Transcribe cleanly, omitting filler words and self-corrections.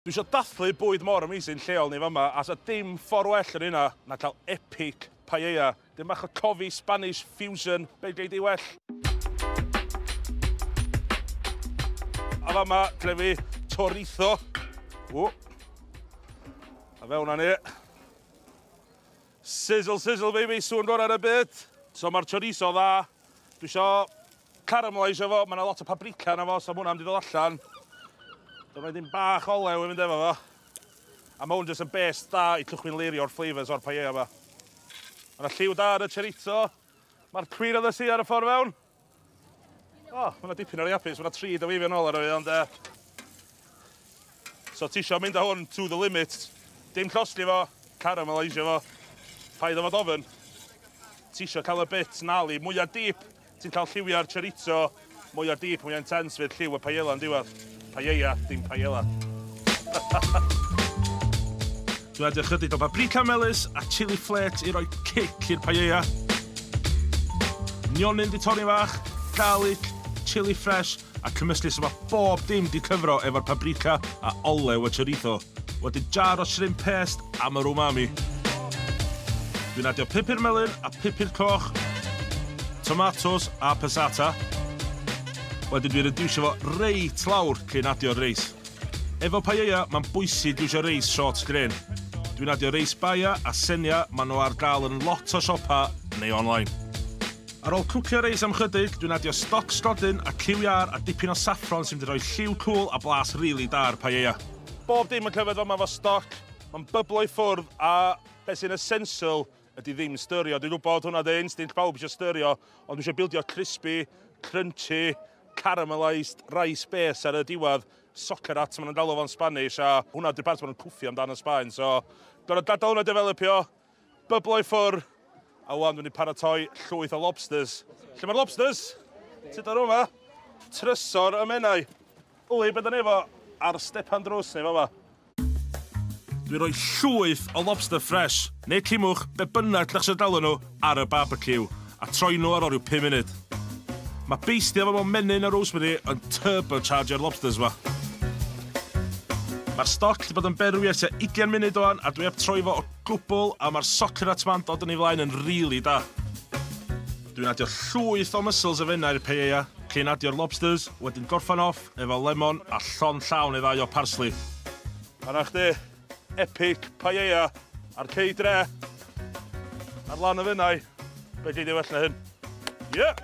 Dwi eisiau dathlu bwyd mor amazing lleol ni fama, a sa dim ffordd well yn hynna na cael epic paella. Dim bach o cofi Spanish fusion, be gei di well? A fama, trefi chorizo. O. A fewn â ni. Sizzle, sizzle, baby, sŵn gorau yn y byd. So mae'r chorizo dda. Dwi eisiau caramelise fo, mae yna lot o paprika yna fo, so mae hwnna'n mynd i ddod allan. Dwi'n rhoi dim bach olew i fynd efo fo. A mae hwn jyst yn base da i cychwyn leirio'r flavours o'r paella yma. Mae yna lliw da ar y chorizo. Mae'r Queen of the Sea ar y ffordd fewn. O, oh, mae yna dipyn o'r hapus. Mae yna tri dy weifio nôl ar y fi, ond... So ti isio mynd â hwn to the limit. Dim llosgi fo, caramelisio fo. Paid o fod ofyn. Ti isio cael y bit nali mwyaf deep. Ti'n cael lliwiau'r chorizo mwyaf deep, mwyaf intense fydd lliw y paella yn diwedd. Paella, dim paella. Dwi'n adio chydig o paprika melys a chili flakes i roi kick i'r paella. Nionyn di torri fach, garlic, chili fresh a cymysgu so mae bob dim di cyfro efo'r paprika a olew y chorizo. Wedyn jar o shrimp paste am yr umami. Dwi'n adio pupur melyn a pupur coch, tomatos a passata. Wedyn dwi'n reducio fo reit lawr cyn adio'r reis. Efo paella, mae'n bwysig iwsio reis short grain. Dwi'n adio reis baya a senia, maen nhw ar gael yn lot o siopa neu online. Ar ôl cwcio reis am chydig, dwi'n adio stoc sgodyn a cyw iâr a dipyn o saffron sy'n mynd i roi lliw cool a blas rili da ar paella. Bob dim yn cyfed fama efo stoc, mae'n byblo i ffwrdd a beth sy'n essential ydy ddim styrio. Dwi'n gwybod hwnna dy instinct pawb eisiau styrio, ond dwi eisiau bildio crispy, crunchy, caramelised rice base ar y diwedd. Socarrat, maen nhw'n galw fo'n Spanish, a hwnna di'r part maen nhw'n cwffio amdano Sbaen. So, gorau gadael hwnna developio, byblo i ffwrdd, a wan dwi'n paratoi llwyth o lobsters. Lle mae'r lobsters? Tyd ar yma. Trysor y Menai. Uli, beth ni efo ar stepan drws ni fama? Dwi'n rhoi llwyth o lobster fresh, neu cimwch, be bynnag ddech chi'n galw nhw, ar y barbecue, a troi nhw ar ôl rhyw 5 munud. Mae beistia fo mewn menyn a rosemary yn turbochargio'r lobsters ma. Mae'r stoc wedi bod yn berwi ers tua 20 munud o'n, a dwi heb troi fo o gwbl, a mae'r socarrat ma'n dod yn ei flaen yn rili da. Dwi'n adio llwyth o mussels y fenna i'r paella, cyn adio'r lobsters, wedyn gorffan off efo lemon a llon llawn neu ddau o parsley. A na chdi, epic paella ar cei dre, ar lan y Fenai. Be gei di well na hyn? Yeah!